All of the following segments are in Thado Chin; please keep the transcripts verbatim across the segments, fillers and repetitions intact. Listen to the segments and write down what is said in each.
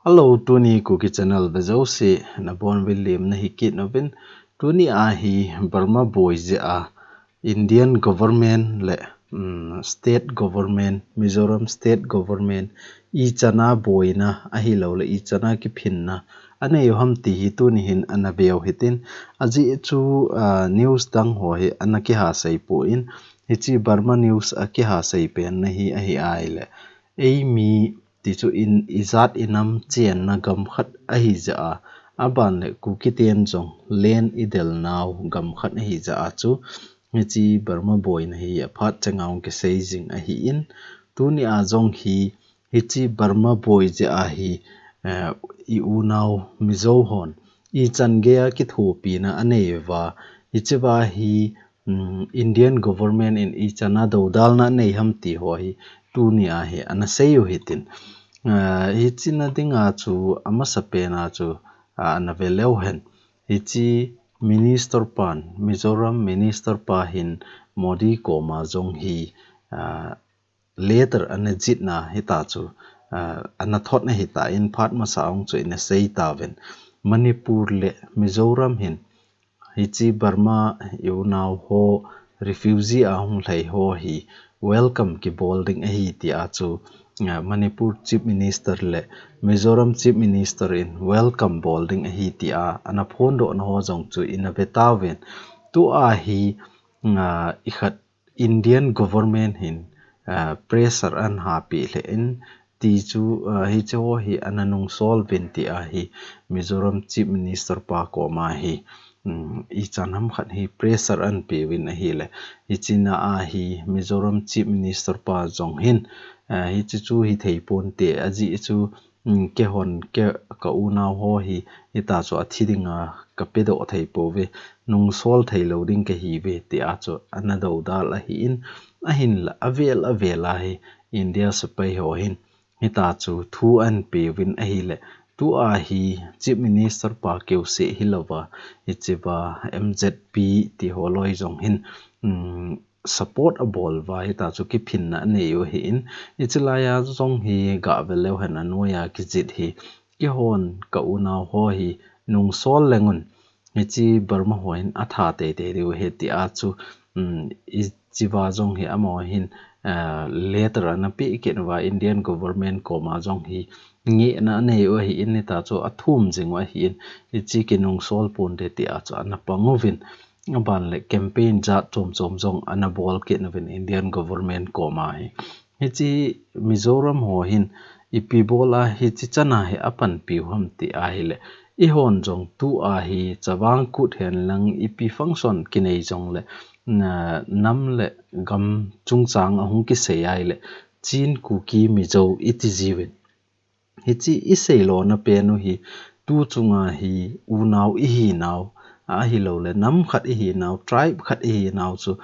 Hello, tuni Kuki Channel ve jouse nabonuvin lemna hi kit nauvin. Tuni a hi Burma boi jeh a Indian government le, um, state government, Mizoram state government, ichan a boina ahilou le ichan a kiphinna anei u ham ti hi tuni hin ana veu hitin. Ajeh chu, ah, news dang ho hi ana kihasei poi, hiche Burma news a kihasei pen na hi ahi ai le, eimi ti chu in, ijat inam chenna gam khat ahi jeh a, aban le Kuki ten jong land idel nau gam khat ahi jeh a chu, hiche Burma boina hi aphat chang a hung kisei jing ahin, tuni a jong hi, hiche Burma boi jeh a hi, eh, i unau Mizo hon ichan gei a kithopina anei uva, hiche va hi, um, Indian government in ichan a dodalna anei ham ti ho hi tuni a hi ana sei u hitin. Ah, hiche na ding a chu amasa pen a chu, ah, ana ve leu hen. Hiche minister pan, Mizoram minister pa hin Modi koma jong hi, ah, letter ana jih na hita chu, ah, ana thot na hita in phat masa a hung chu ina sei tauvin. Manipur le Mizoram hin hiche Burma i unau ho refugee a hung lhai ho hi welcome kibol ding ahi ti a chu, ah, Manipur Chief Minister le Mizoram Chief Minister in welcome bol ding ahi ti a ana phondoh na ho jong chu ina ve tauvin. Tu a hi, ah, i khat Indian government hin, ah, pressure ana hapi lheh in ti chu, ah, hiche ho hi ana nungsol uvin ti a hi Mizoram Chief Minister pa koma hi, um, ichan ham khat hi pressure ana pe uvin ahile, hiche na a hi Mizoram Chief Minister pa jong hin, ah, hiche chu hithei ponte ajeh chu, um, keihon ke, ka unau ho hi, hita chu athi ding a kapedoh thei pouve, nungsol thei lou ding kahi uve, ti a chu ana dodal ahin, ahinla avel avel a hi India sepai ho hin, hita chu thu ana pe uvin ahile, tu a hi Chief Minister pa keuseh hilouva, hiche va M Z P ti ho loi jong hin, um, support abol uva, hita chu kiphinna anei u ahin, hiche lai a jong hi gah ve leu hen anoi a kijih hi, keihon ka unau ho hi nungsol leng un, hiche Burma ho hin atha teitei diu ahi ti a chu, um, hiche va jong hi amaho hin, ah, letter ana pe kit uva Indian government koma jong hi ngehna anei u ahin, hita chu athum jing u ahin, hiche kinungsol ponte ti a chu ana pang uvin. Aban le campaign jat chom chom jong ana bol kit nauvin Indian government koma hi. Hiche Mizoram ho hin ipi bol a hiche chan a hi apanpi u ham ti ahile, eihon jong tu a hi chavang kut hen lang ipi function kinei jong le, na, nam le gam chungchang a hung kisei ahile, Chin, Kuki, Mizo iti jiuvin. Hiche isei lona pen u hi, tu chunga hi unau ihi nau, ahilou le nam khat ihi nau, tribe khat ihi nau chu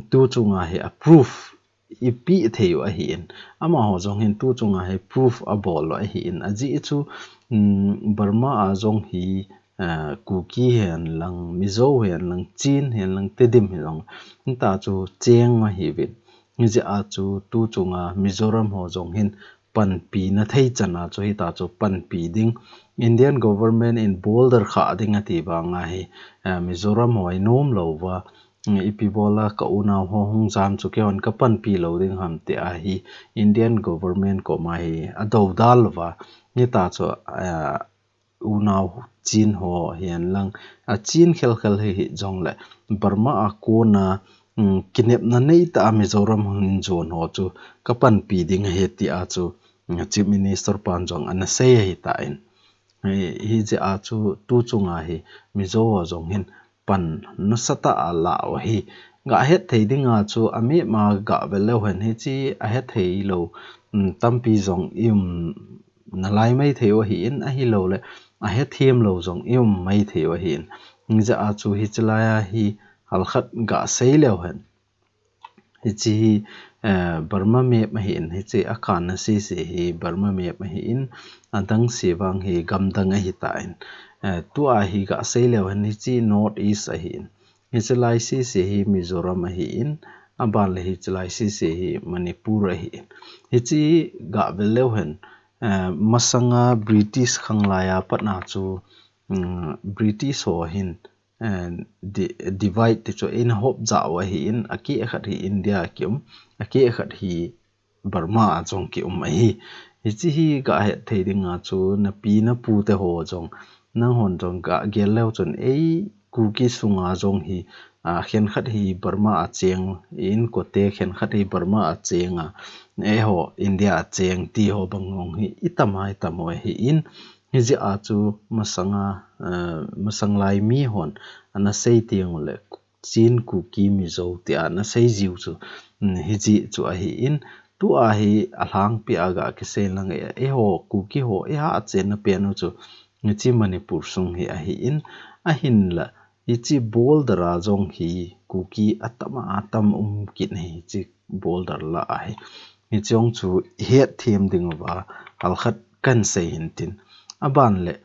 tu chunga hi a proof ipi thei u ahin. Amaho jong hin tu chunga hi proof abol u ahin. Ajeh chu, um, Burma a jong hi, ah, Kuki hen lang, Mizo hen lang, Chin hen lang, Tedim hen lang, hita chu cheng ahiuvin. Hijeh a chu tu chunga Mizoram ho jong hin panpi na thei chan a chu hita chu panpi ding. Indian government in border khah ding ati vang a hi, eh, Mizoram ho hi nom lou va, mm, ipi bol a ka unau ho hung jam chu keihon ka panpi lou ding ham ti a hi Indian government koma hi adodal uva. Hita chu, eh, unau Chin ho hihen lang, a Chin khel khel hi, hi jong le Burma a kona, um, kinepna nei tah a Mizoram hung jon ho chu ka panpi ding ahi ti a chu, um, Chief Minister pan jong ana sei ahi tan. Hi, hijeh a chu tu chunga hi Mizo ho jong hin pan nasatah a la u ahi. Gah het thei ding a chu a map a gah ve leu hen hiche a het thei lou, um, tampi jong i um nalai mai thei u ahin, ahilou le a hethem lou jong i um mai thei u ahin. Hijeh a chu hiche lai a hi halkhat gah sei leu hen. Hiche hi, eh, Burma map ahin, hiche a khanna sese hi Burma map ahin, adang se vang hi gamdang ahi tan. Eh, tu a hi gah sei leu hen hiche North East ahin. Hiche lai sese hi Mizoram ahin, aban le hiche lai sese hi Manipur ahin. Hiche gah ve leu hen, eh, masanga British khanglai a patna chu, mm, British ho hin, eh, di-, divide ti chu eina hop jah u ahin, akeh khat hi India a kium, akeh khat hi Burma a jong kium ahi. Hiche hi gahet thei dinga chu napi napu te ho jong, nanghon jong gagel leu chun ei Kuki sunga jong hi, a, khenkhat hi Burma a cheng, inkote khenkhat hi Burma a cheng a, eiho India a cheng ti ho bang jong hi itam a itam u ahin, hijeh a chu masanga, eh, masanglai mihon ana sei teng uleh Chin, Kuki, Mizo tia ana sei jiu chu, mm, hijeh chu ahin, tua hi alhangpi a gakisei lang e, eiho Kuki ho, eiha a chenna pen u chu, hiche Manipur sung hi ahin, ahinla, hiche border a jong hi Kuki atam a atam um kit ahi, hiche border lah a hi. Hiche jong chu hetthem ding uva, halkhat kahin sei hin tin. Aban le,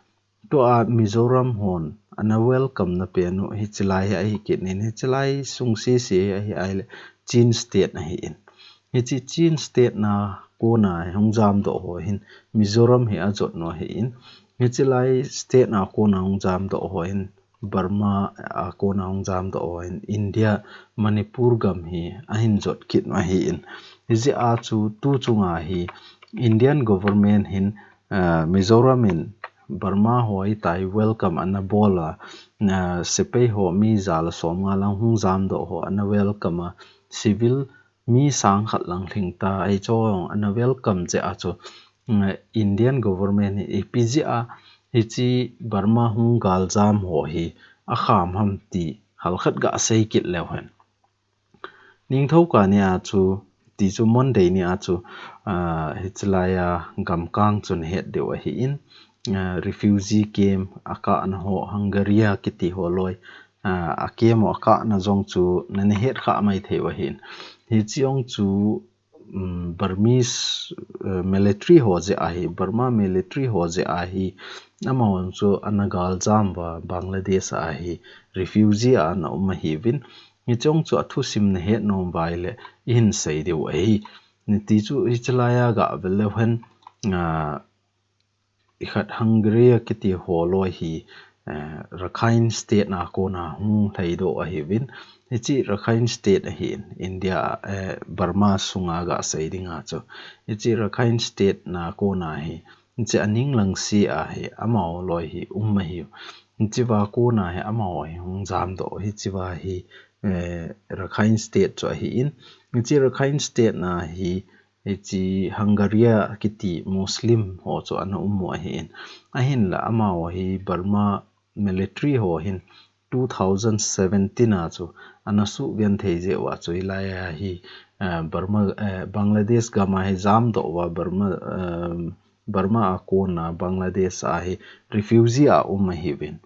tua Mizoram hon ana welcome na pen u, hiche lai hi ahi kit in, hiche lai sung sese hi ahi ahile, Chin State ahin. Hiche Chin State na kona hung jamdoh ho hin, Mizoram hi ajot u ahin. Hiche lai state na kona hung jamdoh ho hin, Burma a kona hung jamdoh ho hin, India, Manipur gam hi ahin jot kit u ahin. Hijeh a chu tu chunga hi Indian government hin, ah, Mizoram in Burma ho hitia hi welcome ana bol a, ah, sepai ho mi ja le som nga lang hung jamdoh ho ana welcome a, civil mi sang khat lang lhing ta, hiche ho ana welcome jeh a chu, mm, Indian government hi ipi jeh a hiche Burma hung galjam ho hi akham ham ti halkhat gasei kit leu hen. Ningthou kah ni a chu, ti chu Monday ni a chu, ah, hiche lai a gamkang chu nahet diu ahin, ah, refugee camp akahna ho, Hungary a kiti ho loi, ah, a camp ho akahna jong chu nana het kha mai thei u ahin. Hiche jong chu, um, Burmese, eh, military ho jeh ahi, Burma military ho jeh ahi, amahon chu ana galjam uva Bangladesh a hi refugee a ana um ahiuvin. Hiche jong chu athusim nahet nom uva ahile, ihin sei diu ahi. Niti chu hiche lai a gavel leu hen, ah, ikhat Hungary a kiti ho loi hi, eh, Rakhine State na kona hung lhaidoh ahiuvin. Hiche Rakhine State ahin, India, eh, Burma sunga gasei dinga chu. Hiche Rakhine State na kona hi, hiche aning lang se a hi, amaho loi hi um ahiu. Hiche va kona hi, amaho hi hung jamdoh, hiche va hi, eh, Rakhine State chu ahin. Hiche Rakhine State na hi, hiche Hungary a kiti Muslim ho chu ana um u ahin. Ahinla amaho hi Burma military ho hin two thousand seventeen a chu ana suhven thei jeh uva chu hilai a hi, eh, Burma, eh, Bangladesh gam a hi jamdoh uva Burma, eh, Burma a kona Bangladesh a hi refugee a um ahiuvin.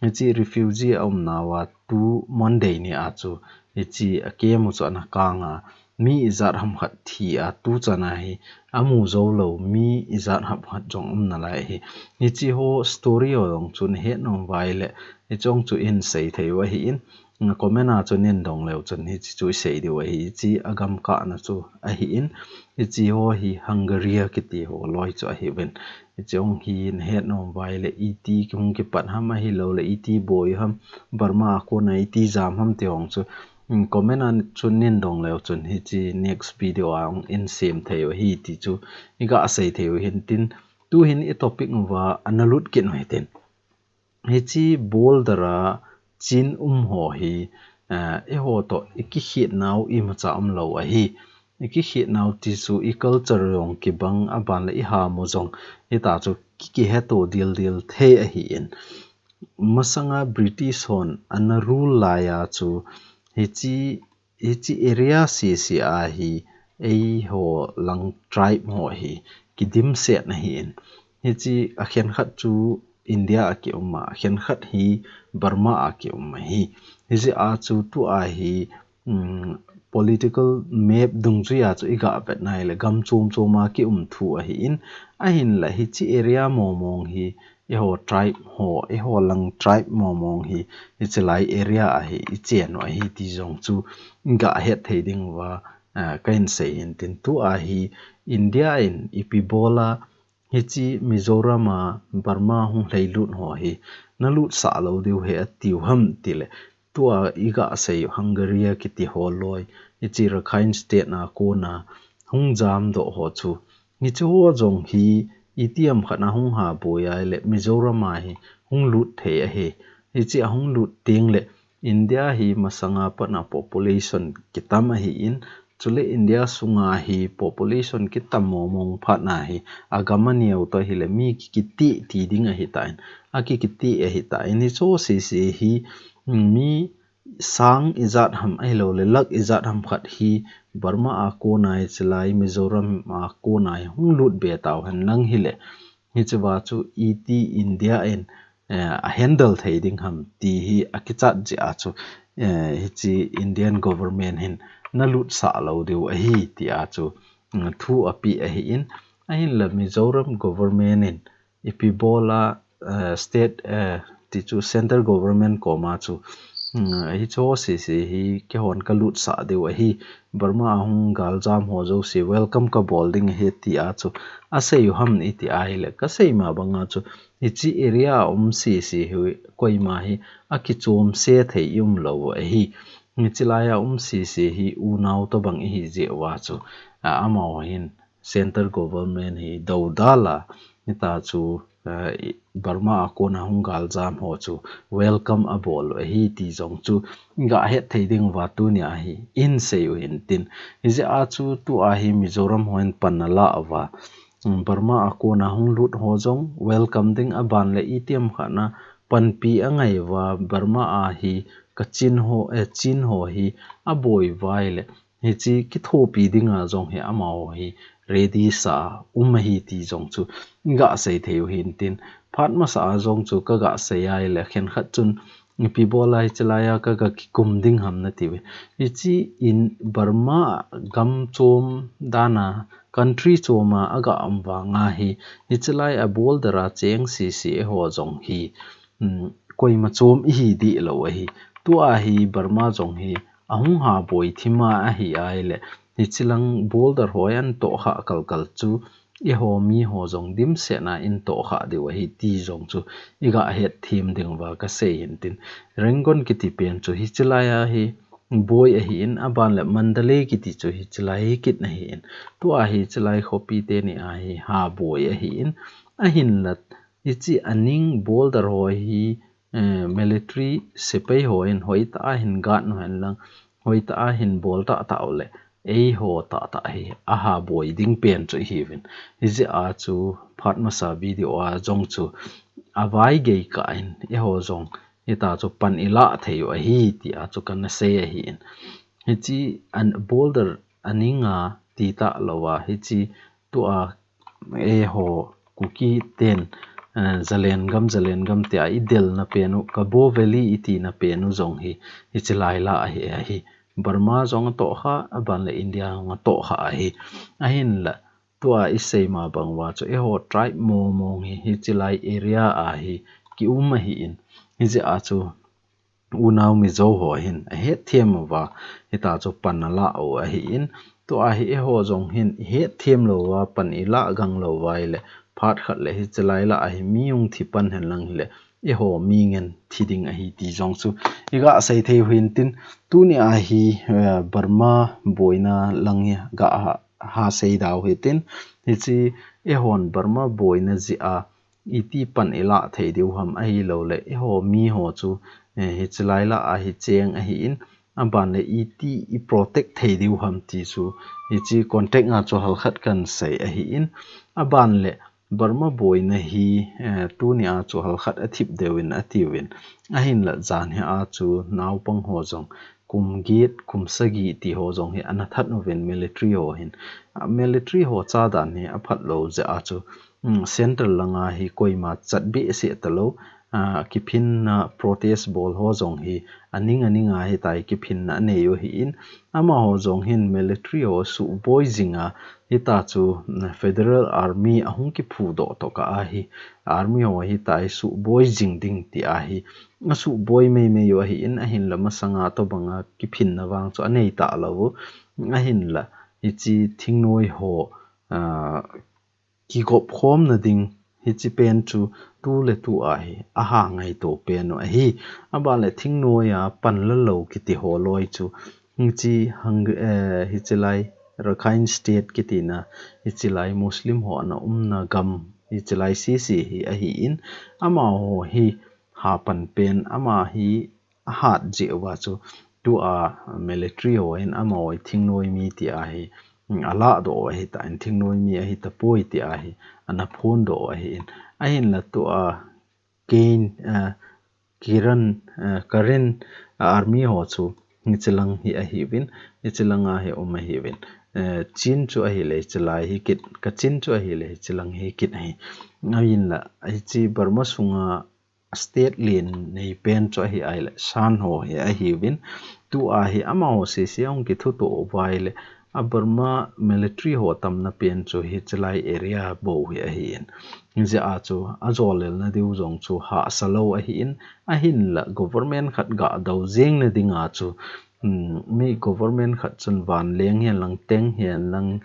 Hiche refugee a umna uva tu Monday ni a chu hiche a camp u chu ana kang a, mi ijat ham khat thi a, tu chan a hi amu jou lou mi ijat ham khat jong um nalai ahi. Hiche ho story ho jong chu nahet nom uva ahile, hiche jong chu ihin sei thei u ahin, na comment a chun neidong leu chun hiche chu isei diu ahi, hiche a gamkahna chu ahin, hiche ho hi Hungary a kiti ho loi chu ahiuvin. Hiche jong hi nahet nom uva ahile, iti hung kipat ham ahilouleh, iti boi u ham, Burma a kona iti jam ham ti ho chu, mm, comment a chun neidong leu chun hiche next video a hung in sem thei u ahi ti chu iga sei thei u ahin tin, tu hin i topic uva ana lut kit u hitin. Hiche border a Chin um ho hi, eh, eiho toh ikikhetnau imacha umlou ahi. Ikikhetnau ti chu i culture jong kibang, aban le i ham u jong hitia chu ki, kiheto dildil thei ahin. Masanga British hon ana rule lai a chu hiche, hiche area sese a hi eiho lang tribe ho hi kidimset ahin. Hiche a khenkhat chu India a kium a, a khenkhat hi Burma a kium ahi. Hijeh a chu tua hi, um, political map dungjui a chu iga vet na ahile gam chom chom a kium thu ahin, ahinla hiche area mong mong hi eiho tribe ho, eiho lang tribe mong mong hi hiche lai area a hi ichen u ahi ti jong chu gahet thei ding uva, ah, kahin sei hin tin, tua hi India in ipi bol a, Hiche Mizoram a Burma hung lhailut ho hi nalutsah lou diu ahi atiu ham tile, tua iga sei u Hungaria kiti ho loi, hiche Rakhine State a kona hung jamdoh ho chu, hiche ho jong hi itiham khat a hung haboi ahile Mizoram a hi hung lut thei ahi. Hiche ahung lut tengle India hi masanga pat a population kitam ahin, chule India sunga hi population kitam mong mong phat a hi agam aneo toh ahile mi kikiti ti ding ahitan, akikiti ahitan, hiche ho sese hi mi sang ijat ham ahilouleh lakh ijat ham khat hi Burma a kona hiche lai Mizoram a kona hi hung lut be tauhen lang hile, hiche va chu iti India in eh, a handle thei ding ham ti hi akichat jeh a chu, eh, hiche Indian government hin nalutsah lou diu ahi tia chu, mm, thu apeh ahin, ahinla Mizoram government in ipi bol a, eh, state, eh, ti chu central government koma chu, mm, hiche ho sese hi keihon kalutsah diu ahi, Burma a hung galjam ho jouse welcome kabol ding ahi tia chu asei u ham iti ahile, kasei ma banga chu hiche area a um sese hi koima hi akichom se thei i um lou u ahi. Hiche lai a um sese hi unau tobang ihi jeh uva chu, a, amaho hin central government hi dodal a, hita chu, a, i, Burma a kona hung galjam ho chu welcome abol u ahi ti jong chu iga het thei ding uva tunia hi ihin sei u hintin. Hijeh a chu tua hi Mizoram hon pan alah uva, um, Burma a kona hung lut ho jong welcome ding aban le itiham khat a panpi angai uva Burma a hi Kachin ho, eh, Chin ho hi aboi uva ahile, hiche kithopi dinga jong hi amaho hi ready sa um ahi ti jong chu iga sei thei u hintin. Phat masa a jong chu kaga sei ahile khenkhat chun ipi bol a hiche lai a kaga kikum ding ham nati uve. Hiche in Burma gam chom dan a country chom a aga um vang a hi, hiche lai a border a cheng sese eiho jong hi, um, koima chom ihi deh lou ahi. Tua hi Burma jong hi ahung haboi thim a ahi ahile, hiche lang border ho a atoh kha kalkal chu eiho miho jong dimset a atoh kha diu ahi ti jong chu iga het them ding uva kasei hintin. Rangoon kiti pen chu hiche lai a hi boi ahin, aban le Mandalay kiti chu hiche lai hi kit ahin. Tua hiche lai khopi teni a hi haboi ahin, ahinla hiche aning border ho hi, eh, military sepai hon hoitah a hin guard u hen lang, hoitah a hin bol tahtah uleh, eiho tahtah hi ahaboi ding pen chu ihiuvin. Hijeh a chu phat masa video a jong chu avaigei kah in eiho jong hita chu pan ilah thei u ahi tia chu kana sei ahin. Hiche an border aning a ti talou a, hiche tua eiho Kuki ten, eh, Zalengam, Zalengam tia idelna pen u, Kabaw Valley itina pen u jong hi, hiche lai lah ahi, ahi. Burma jong atoh kha, aban le India jong atoh kha ahi. Ahinla, tua isei ma bang uva chu, eiho tribe mong mong hi, hiche lai area a hi, kium ahin. Hijeh a chu, unau Mizo ho hin ahet them uva, hita chu pan alah u ahin, tua hi eiho jong hin ihet them lou uva, pan ilah gang lou uva ahile, phat khat le hiche lai lah a hi mi hung thi pan hen lang hile, eiho mi ngen thi ding ahi ti jong chu iga sei thei u hintin, tunia hi, eh, Burma boina lang hi ga ha, ha sei dau hitin, hiche eihon Burma boina jeh a, iti pan ilah thei diu ham ahilouleh, eiho miho chu, eh, hiche lai lah a hi cheng ahin, aban le iti i protect thei diu ham ti chu, hiche contact a chu halkhat kan sei ahin, aban le Burma boina hi, eh, tunia chu halkhat athip deuin atiuvin, ahinla jan hi a chu naopang ho jong kum get, kum sagi ti ho jong hi ana that uvin military ho hin. A, military ho cha dan hi aphat lou jeh a chu, um, central langa hi koima chat behseh talou, a, kiphinna protest bol ho jong hi aning aning a hitia hi kiphinna anei u ahin, amaho jong hin military ho suboi jing a, hita chu, um, Federal Army ahung kiphudoh toh kah a hi, army ho hitia hi suboi jing ding tia hi asuboi mei mei u ahin, ahinla masanga tobanga kiphinna vang chu anei talou u, ahinla hiche thingnoi ho, a, kigop khomna ding hiche pen chu tu le tu a hi aha ngaito pen u ahi. Aban le thingnoi a pan la lou kiti ho loi chu hiche hang, eh, hiche lai Rakhine State kitina hiche lai Muslim ho ana umna gam hiche lai sisi hi ahi in, amaho hi hapan pen ama hi ahat jeh uva chu tua military ho in amaho hi thingnoi mi tia hi, mm, alah doh u ahitan, thingnoi mi ahi tapoi tia hi ana phondoh u ahi in. Ahinla tua Karen, eh, Karen, eh, Karen, eh, army ho chu hiche lang hi ahiuvin, hiche langa hi um ahiuvin. Eh, Chin chu ahile hiche lai hi kit, Kachin chu ahile hiche lang hi kit ahi. Ahinla hiche Burma sunga state len nei pen chu ahi ahile Shan ho hi ahiuvin. Tua hi amaho sisi ahung kithuto uva ahile a Burma military ho tamna pen chu hiche lai area bou hi ahi in. Hijeh a chu ajolelna diu jong chu hahsa lou ahi in, ahinla government khat ga dou jeng na dinga chu, um, mi government khat chun vanleng hihen lang, tank hihen lang,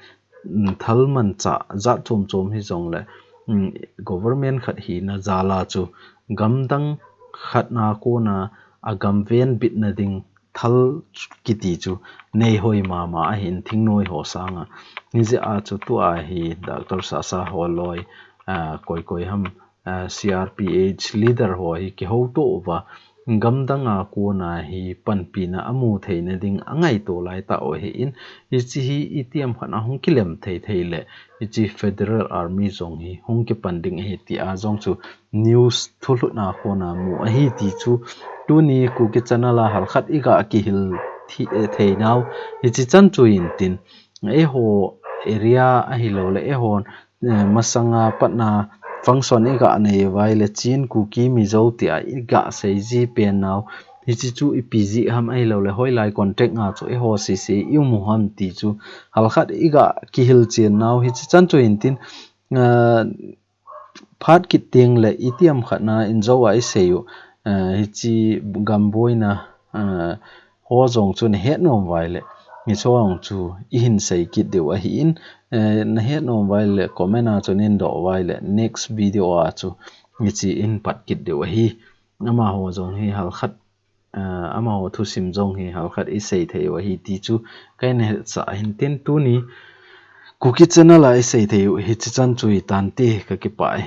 um, thal manchah jat chom chom hijongle, um, government khat hina jal a chu gamdang khat na kona agam venbitna ding thal kiti chu nei hoi mama ahin thingnoi ho sanga. Hijeh a chu tua hi Doctor Sasa ho loi, ah, koi koi ham, ah, C R P H leader ho hi kihouto uva gamdang a kona hi panpina amu theina ding angaito laitah u ahi in, hiche hi itiham khat a hung kilem thei thei le hiche Federal Army jong hi hung kipan ding ahi tia jong chu news thulhutna kona mu ahi ti chu tuni Kuki channel a halkhat iga kihil thi-, eh, theinau hiche chan chu intin, eiho area ahilou le eiho, eh, masanga patna function iga nei uva ahile Chin, Kuki, Mizo tia iga seiji pen nau hiche chu ipi jeh ham ahilou le hoilai contact a chu eiho sisi i um u ham ti chu halkhat iga kihil chen nau hiche chan chu intin, ah, phat kit teng le itiham khat na injo a isei u, eh, hiche gam boina, eh, ho jong chu nahet nom uva ahile, hiche ho jong chu ihin sei kit diu ahi in, eh, nahet nom uva ahile comment a chu nahin doh uva ahile next video a chu hiche ihin pat kit diu ahi. Amaho jong hi halkhat, eh, amaho thusim jong hi halkhat isei thei u ahi ti chu kahin hetsah ahin tin tuni Kuki channel a isei thei u hiche chan chu hitante, kakipah e.